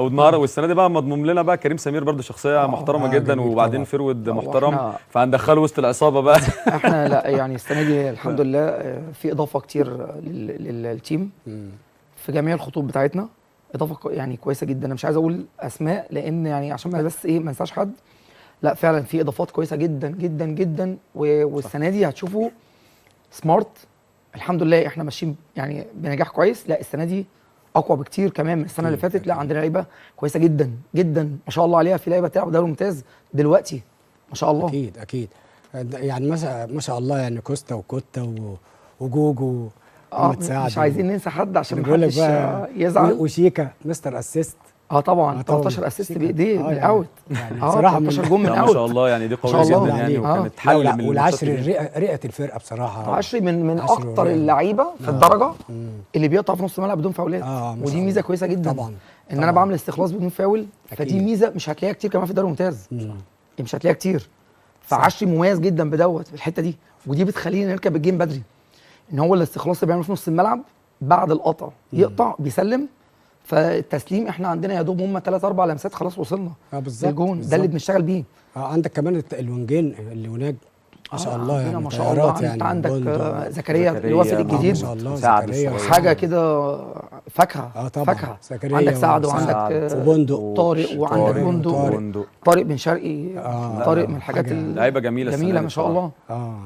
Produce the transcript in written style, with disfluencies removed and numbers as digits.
والنهارده والسنة دي بقى مضموم لنا بقى كريم سمير برضو، شخصية محترمه جدا، جميل وبعدين طبعاً. forward لا، محترم، فهندخله وسط العصابة بقى. احنا لا يعني السنة دي الحمد لله في اضافه كتير لل team في جميع الخطوط بتاعتنا، اضافه يعني كويسة جدا. انا مش عايز اقول اسماء لان يعني عشان ما بس ايه ما انساش حد. لا فعلا في اضافات كويسة جدا جدا جدا، والسنة دي هتشوفوا سمارت الحمد لله احنا ماشيين يعني بنجاح كويس. لا السنة دي اقوى بكتير كمان من السنة اللي فاتت. لا عندنا لعيبة كويسة جدا جدا ما شاء الله عليها، في لعيبة تلعب دوري ممتاز دلوقتي ما شاء الله. اكيد اكيد، يعني ما شاء الله، يعني كوستا وكوتا وجوجو، محمد سعد، مش عايزين ننسى حد عشان أنا ما بقول لك حدش بقى يزعل. وشيكا مستر assist. طبعا. طبعاً. 13 assist شيكا. بايديه من يعني out. يعني بصراحة 13 جون من لا، ما out شاء الله، يعني دي ما شاء قوية الله. جدا يعني، وكانت حل لا من والعشر الماتشات دي. رئه الفرقة بصراحة. عشري من عشري اكتر ورئة. اللعيبة في الدرجة اللي بيقطع في نص الملعب بدون فاولات، ما ودي شاء ميزة الله. كويسة جدا طبعا. ان انا طبعاً. بعمل استخلاص بدون فاول، فدي ميزة مش هتلاقيها كتير كمان في الدوري الممتاز، مش هتلاقيها كتير. فعشري مميز جدا بدوت في الحتة دي، ودي بتخلينا نركب ال game بدري، ان هو الاستخلاص اللي بيعمله في نص الملعب بعد القطع، يقطع بيسلم، فالتسليم احنا عندنا يا دوب هم 3 4 لمسات خلاص وصلنا بالظبط للجون، ده اللي بنشتغل بيه. عندك كمان الونجين اللي هناك ما شاء الله، عندنا يعني ما شاء الله طيارات انت يعني عندك بوندو. زكريا الوافد الجديد، ما شاء الله، سعد زكريا الصغير. حاجة كده فاكهة. طبعا فاكهة. زكريا عندك سعد وسعد وعندك وبندق. طارق، وعندك طارق. بندق. طارق. بندق. طارق بن شرقي. آه، طارق من الحاجات حاجة- لعيبة جميلة السنة جميلة دي ما شاء بصراحة. الله.